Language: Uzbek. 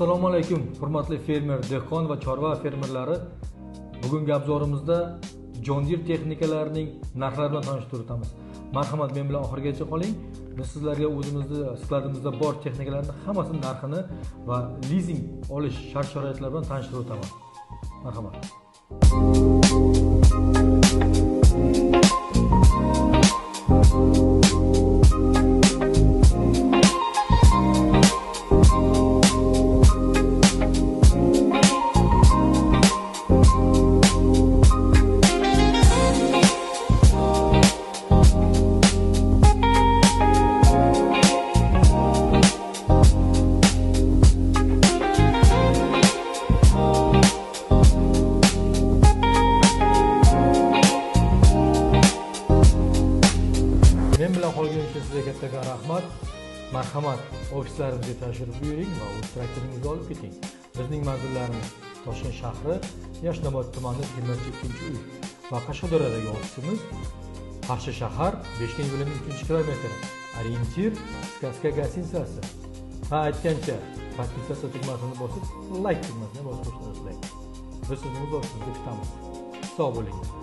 Assalomu alaykum hurmatli fermer, dehqon va chorva fermerlari. Bugungi obzorimizda John Deere texnikalarining narxlari bilan tanishtirib o'tamiz. Marhamat, men bilan oxirigacha qoling. Biz sizlarga o'zimizni skladimizda bor texnikalarning hammasini narxini va lizing olish shart-sharoitlari bilan tanishtirib o'taman. Marhamat. Men bilan qolgan uchun sizga kattakon rahmat. Marhamat, ofislarimizga tashrif buyuring va o'z traktoringizni olib keting. Bizning manzillarimiz Toshkent shahri, Yashnobod tumani, Temirchi 2-uy va Qashqadaryodagi ofisimiz Qarshi shahar, Beshken yo'lining 3-kilometri. Orientir Skazka gостиницасы. Ha, aytgancha, podpisatsiya tugmasini bosib, like tugmasini bosib qo'yishni unutmang. Biz sizni o'z ofisimizda kutamiz. Sog' bo'ling.